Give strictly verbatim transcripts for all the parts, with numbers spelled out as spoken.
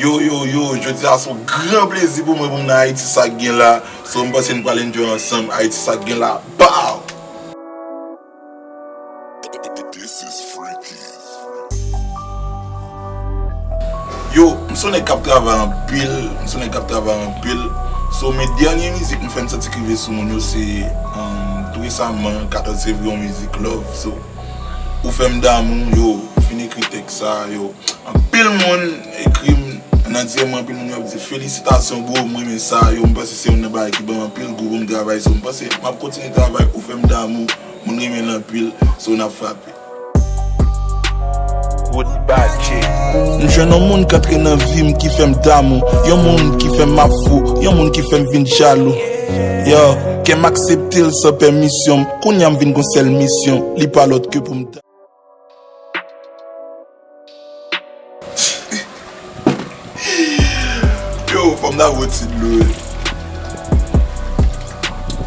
Yo, yo, yo, jodi a se yon gran plezi pou mwen pou m nan Ayiti sa k gen la. So, m panse n pral enjoy ansanm Ayiti sa k gen la. Pow! Yo, m se yon nèg k ap travay anpil, m se yon nèg k ap travay anpil. So, men dènye mizik m fè m santi k rive sou moun yo, se, um, tou resaman, katòz fevriye, yon mizik love. So, ou fè m damou, yo, m fin ekri tèks sa, yo. Anpil moun ekri m nan D M, anpil moun yo ap di, "Felisitasyon, bro, m renmen sa." Yo, m panse se youn nan bagay ki ban m anpil gou pou m travay. So, m panse m ap kontinye travay, ou fè m damou, moun renmen l anpil. So, n ap frape. Woody Badje. M jwenn yon moun k antre nan vi m ki fè m damou, yon moun ki fè m ap fou, yon moun ki fè m vin jalou. Yo, kè m aksepte l san pèmisyon m, kounye a m vin gon sèl misyon, li pa lòt ke pou m damou. Yo, fò m ta bwè ti dlo wi.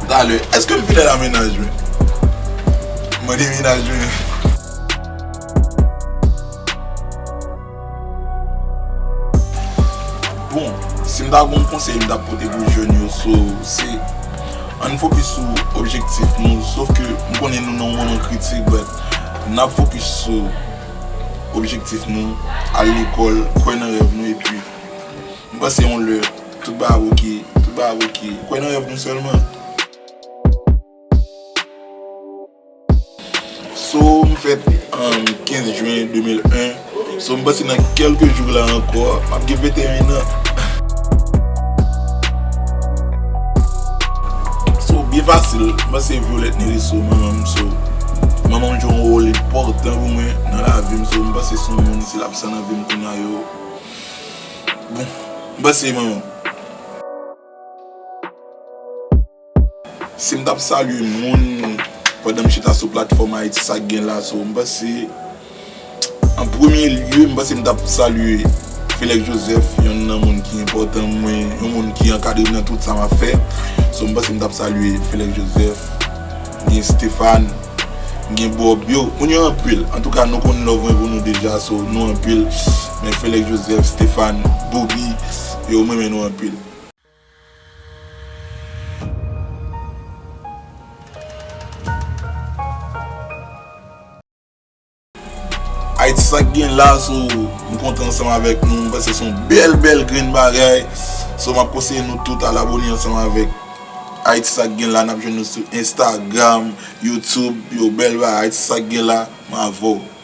Talè, èske m fidèl a mennaj mwen? Mande mennaj mwen. Bon, si m ta gon konsèy m t ap pote pou jèn yo, so, se ann fokis sou objektif nou, sof ke m konnen nou nan yon moman kritik, but n ap fokis sou objektif nou, al lekòl, kwè nan rèv nou, epi m panse yon lè, tout bagay ap oke, tout bagay ap oke. Kwè nan rèv nou sèlman. So, m fèt, um, kenz jen de mil en. So, m panse nan kèlke jou la ankò, m ap gen venteyen an. So, byen fasil, m panse Violette Nerisso, manman m. So, manman m jwe yon wòl enpòtan pou mwen nan lavi m. So, m panse se yon moun, si l ap sa nan vi m kounye a, yo. Bon, m panse manman m. Si m t ap salye moun pandan m chita sou platfòm Ayiti sa k gen la, so, m panse, an premye lye, m panse m t ap salye Felix Joseph, youn nan moun ki enpòtan mwen, yon moun ki ankadre m nan tout sa m ap fè. So, m panse m t ap salye Felix Joseph, gen Stéphane, gen Bob, yo, moun yo anpil. Antouka, nou konn love mwen pou nou deja, so, nou anpil. Men Felix Joseph, Stéphane, Bobby, yo, mwen renmen nou anpil. Ayiti sa k gen la, so, m kontan ansanm avèk nou, m panse se yon bèl, bèl grenn bagay. So, m ap konseye nou tout al abone ansanm avèk Ayiti sa k gen la, n ap jwenn nou sou Instagram, YouTube, yo, bèl bagay, Ayiti sa k gen la, m avè w.